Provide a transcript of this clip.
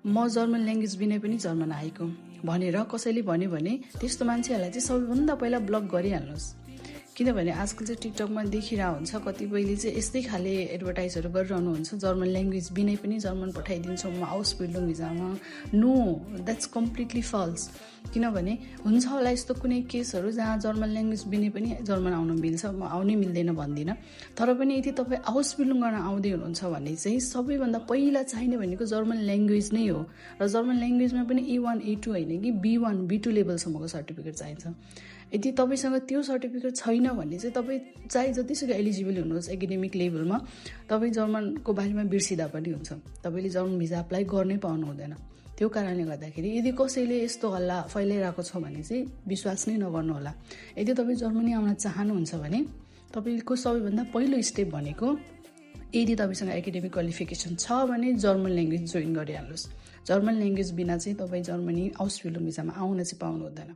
म German language बिना पनि जर्मन आएको भनेर कसैले भन्यो भने त्यस्तो मान्छेहरूलाई चाहिँ सबैभन्दा पहिला ब्लक गरिहाल्नुहोस्। किनभने आजकल चाहिँ टिकटकमा देखिरहेको हुन्छ कतिपयले चाहिँ यस्तै खाले एडभर्टाइजहरू गरिरहनुहुन्छ, जर्मन ल्याङ्ग्वेज बिनै पनि जर्मन पठाइदिन्छौँ म आउसबिल्डिङ भिजामा। No, that's completely false. किनभने हुन्छ होला यस्तो कुनै केसहरू जहाँ जर्मन ल्याङ्ग्वेज बिनै पनि जर्मन आउनु मिल्छ, म आउनै मिल्दैन भन्दिनँ। तर पनि यदि तपाईँ आउसबिल्डिङ गर्न आउँदै हुनुहुन्छ भने चाहिँ सबैभन्दा पहिला चाहिने भनेको जर्मन ल्याङ्ग्वेज नै हो। र जर्मन ल्याङ्ग्वेजमा पनि A1 A2 होइन कि B1 B2 लेभलसम्मको सर्टिफिकेट चाहिन्छ। यदि तपाईँसँग त्यो सर्टिफिकेट छैन भने चाहिँ तपाईँ चाहे जतिसुकै एलिजिबल हुनुहोस् एकाडेमिक लेभलमा, तपाईँ जर्मनको बारेमा बिर्सिँदा पनि हुन्छ। तपाईँले जर्मन भिजा अप्लाई गर्नै पाउनु हुँदैन। त्यो कारणले गर्दाखेरि यदि कसैले यस्तो हल्ला फैलाइरहेको छ भने चाहिँ विश्वास नै नगर्नु होला। यदि तपाईँ जर्मनी आउन चाहनुहुन्छ भने तपाईँको सबैभन्दा पहिलो स्टेप भनेको यदि तपाईँसँग एकाडेमिक क्वालिफिकेसन छ भने जर्मन ल्याङ्ग्वेज जोइन गरिहाल्नुहोस्। जर्मन ल्याङ्ग्वेज बिना चाहिँ तपाईँ जर्मनी आउसबिल्डिङ भिजामा आउन चाहिँ पाउनु हुँदैन।